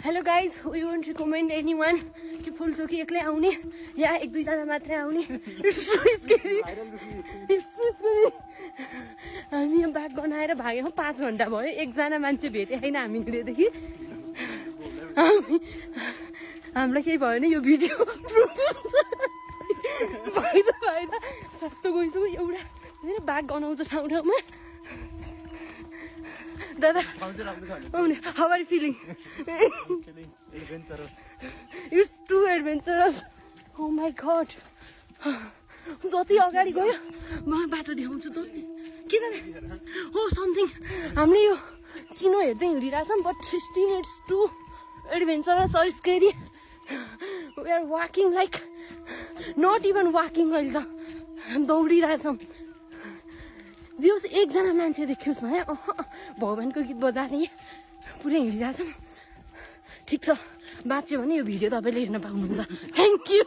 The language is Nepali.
Hello guys, we won't recommend anyone कि फुलचोकी एक्लै आउने या एक दुईजना मात्रै आउने. It's too scary. हामी यहाँ ब्याग गनाएर भाग्यौँ 5 घण्टा भयो. एकजना मान्छे भेटे छैन हामीलेदेखि. हामीलाई केही भयो भने यो भिडियो प्रुफ हुन्छ. भएन सक्तो गइसु एउटा हैन ब्याग गनाउँछ ठाउँ ठाउँमा. Dada, how are you feeling? Feeling adventurous. It's too adventurous. Oh my god. जति अगाडि गयो म बाटो देखाउँछु जति किन हो समथिङ हामीले यो चिनो हेर्दै हिँडिरहेछौँ but still it's too adventurous और scary. We are walking like not even walking अहिले त दौडिरहेछौँ. जियोस् एकजना मान्छे देखियोस् भने भगवानको गीत बजाएर पुरै हिँडिरहेछौँ. ठिक छ बाँच्यो भने यो भिडियो तपाईँले हेर्न पाउनुहुन्छ. Thank you.